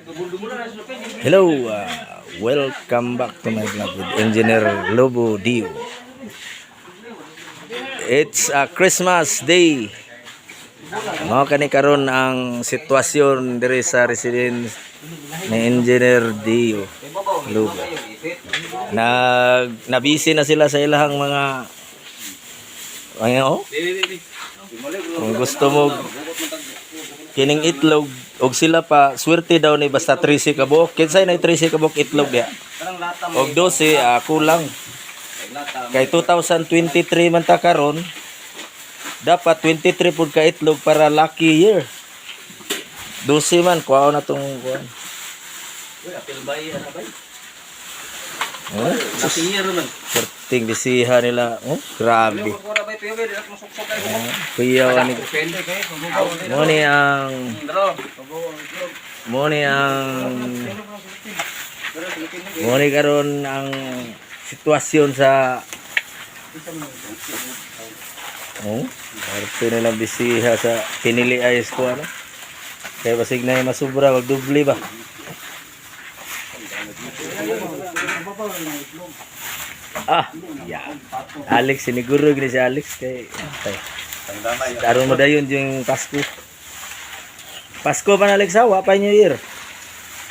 Hello, welcome back to my vlog with Engineer Lobo Dio. It's a Christmas Day. Mao kani karon ang sitwasyon diri sa residence ni Engineer Dio Lobo. Nag nabisi na sila sa ilahang mga oh, kung gusto mo kining itlog og sila pa, swerte daw ni basta 13 ka buok. Kinsay na 13 ka buok itlog diha? Og 12, kulang. Kay 2023 man ta karon, dapat 23 pud ka itlog para lucky year. 12 man kuha na tong kuan. Oh, perting bisiha nila. Oh, grabe. Kuya ni mo ni ang mo ni ang mo ni karon ang sitwasyon sa. Oh, parte nilang bisiha sa pinili ay ko ano. Kaya basig na yung masubra, magdubli ba? Ah, yeah. Alex, siniguro gini si Alex kay tay. Aron mo dayon yung Pasko. Pasko pa na, Alex, ha, wa pa New Year.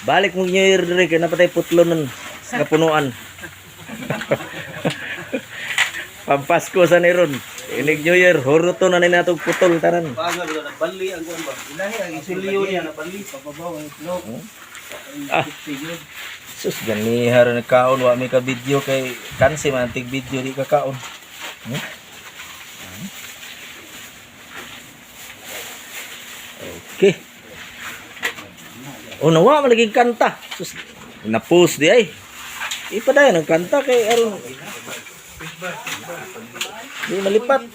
Balik mo New Year dire kay napatay putlo nun sa kapunuan. Pampasko sa ni ron. Inig New Year, huruto na ni natog putol tanan. Nabali ang kuan ba? Ilahi ang isuliyo niya nabali. Pababaw ang itlog. Ah. Sus, ganiha ra nagkaon, wa mi ka video kay kansi man tig video di ka kaon. Hmm? Okay. Oh, nawa man lagi kanta. Sus, na-post di ay. Ipadayon ang kanta kay aron di malipat.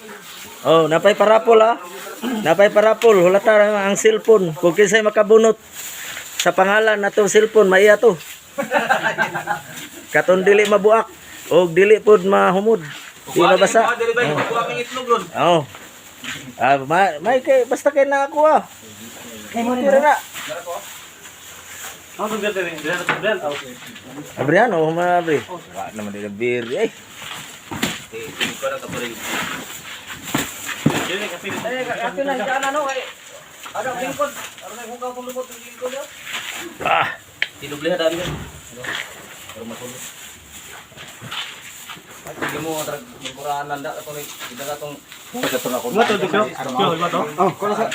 Oh, napay parapol ah. Napay parapol, hulata ra ang cellphone. Kung kinsay makabunot sa pangalan natong cellphone, maiya to. Katon dili mabuak og dili pod mahumod. Di mabasa. Dili ba kuha kang itlog ron? Oh. Ah, may kay basta kay na ako ah. Tira na. Ang tubig dili, dili na tubig. Abrihan oh, maabri. Wa naman dili beer eh. Eh, ko na kapuring. Dili kasi eh ato na dyan ano kay ano lingkod. Ano na hugaw kung lubot lingkod yo. Ah, Tinuble ha dami. Pero masulod. At sige mo drag muraan da ato ni gidaga tong Mo to dito. Yo, mo to. Oh, kono sa.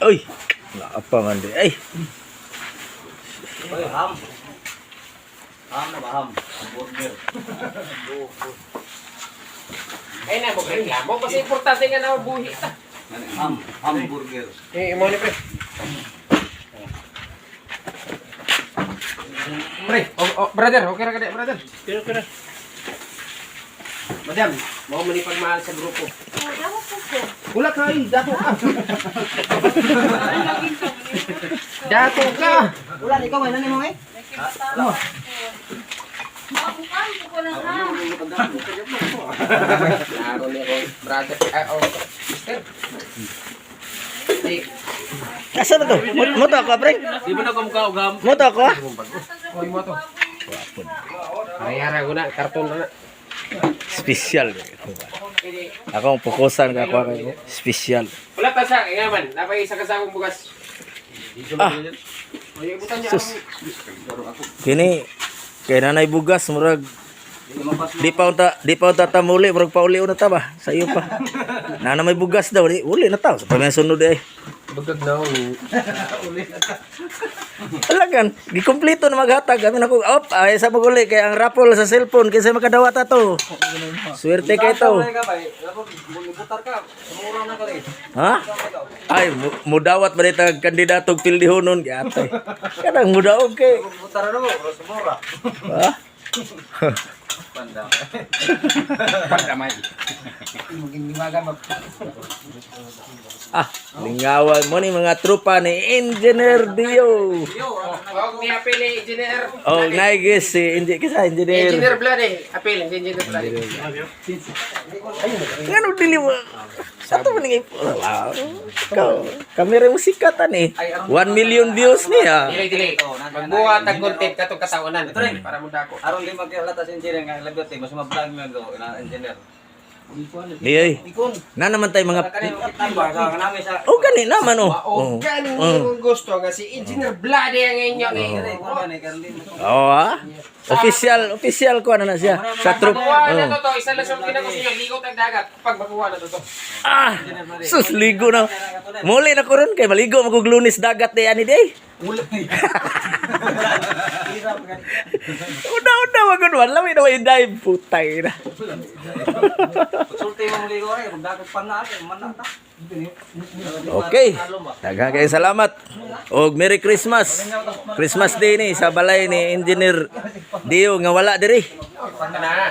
Oy. Naa pa man di. Ay, Oy, ham. Ham na ba ham? Burger. Ay na, magreklamo. Kasi importante nga na mabuhi ta. Ham, hamburger. Eh, imo ni pre. Pre, oh, oh, brother, okay ra ka di, brother? Okay ra. Madam, mao man ni pagmahal sa grupo. Wala kay dato ka. Dato ka. Wala ikaw ay nani mo eh. Klaro ni ako, brother. Ay, oh, mister. Eh, asa na to? Mo to ako, pre? Di ba na ko mukha og ham? Mo to ako ah. Oy mo to. Ay, ara ko na, karton na na. Special. Ako ang pukusan ka ako kay special. Wala ta sa ingaman, napay isa ka sa akong bugas. Ah, Oy, butan niya. Sus. Kini kay nanay bugas murag di pa unta tamuli, murag pauli na ta ba sa iyo pa. Nana may bugas daw di uli na ta sa pa may sunod eh. Bugag na ako. Alagan, gikumpleto na maghatag. Kami na ko, op, ay sa maguli kay ang raffle sa cellphone kinsa makadawat ato. Swerte kay to. Butar ka. Sumura na ka rin. Ha? Ay, mudawat ba dito ang kandidato og pildihonon giatay. Kanang mudaog kay. Butar na mo, sumura. Ha? Panda. Pandamay. Ah, lingawan mo ni mga tropa ni Engineer Dio. Og ni apil ni Engineer. Oh, naigis si engineer kisa engineer. Engineer Blood eh. Apil, Engineer Blood. Ngano dili mo? Ato man nga wow. Ikaw, kamera mo sikatan eh. 1 million views niya. Dili, dili. Magbuhat ang content katong katawanan. Para mo dako. Aron di magkihalata sa engineer nga lagot eh, mas ma-vlog mo go na engineer. Di na naman tayo mga Kani mo ba sa kanami sa Oh, gani naman oh. Oh, Oh. ganing imong gusto nga si Engineer Blood ang inyong eh. Oh, ah. Official, official ko ano na siya sa troop. Makuha na Oh. to to. Isa lang sulti na ko sa inyo. Ligo tag dagat. Pag makuha na to to. Ah, sus ligo na. Muli na ko ron kay maligo mo kog Lunes dagat di ani day. Una una wag wan lami na may dive, putay na. Sulti mo ligo ay magdakot pa na ate man na ta. Okay. Daghang kayong salamat. Og Merry Christmas. Christmas Day ni sa balay ni Engineer Dio nga wala diri. Na.